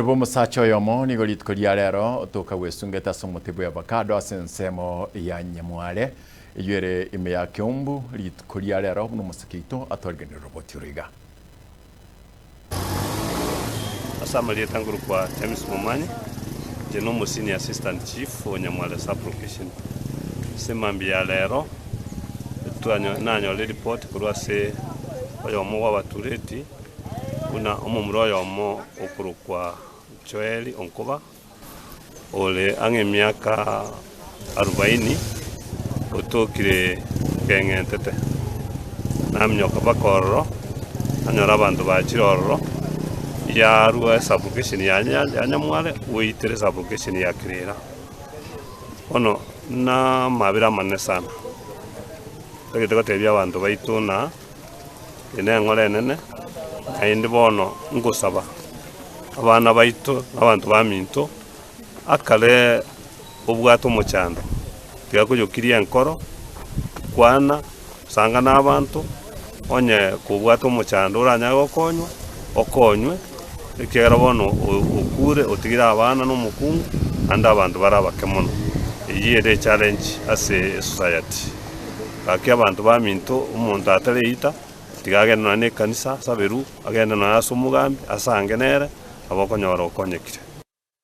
Omobere bw'omosacha oyomo nigo rituko ria rero otoka gwesungete ase omote bw'avocado ase ensemo ya Nyamware, eyio ere ime ya Keumbu, rituko ria rero buna omosike oito atwariganire roboti oro iga. Ase amarieta nkorokwa James Momanyi, inche na omo senior assistant chief o Nyamware sub location. Ase mambia ya rero, nanyora eripoti korwa ase oyomo bwa abatureti buna omomura oyomo okorokwa Joel Onkoba, ore ang'e emiaka arubaini, otokire keng'entete. Naminyoka mpaka ororo, nanyora abanto bachire ororo, yarua esublocation ya ya Nyamware goitera esublocation ya Kirira. Bono na amabera amanene sana, ntagete gotebia abanto baito ng'a. Eye neng'ora enene, naende bono ngosaba abana baito na abanto baminto, akare obwate omochando, tiga koyokiria enkoro, kwana, sanga na abanto, onye kobwate omochando oranyare gokonywa, okonywe, ekiagera bono okure otigire abana na omokungu, naende abanto bare abake mono. Eyio ere echallenge ase esociety. Gaki abanto baminto, omonto atareita, tiga agende nonya nekanisa asaberwe, agende nonya ase omogambi, asange nere, nabo okonyora okonyekire.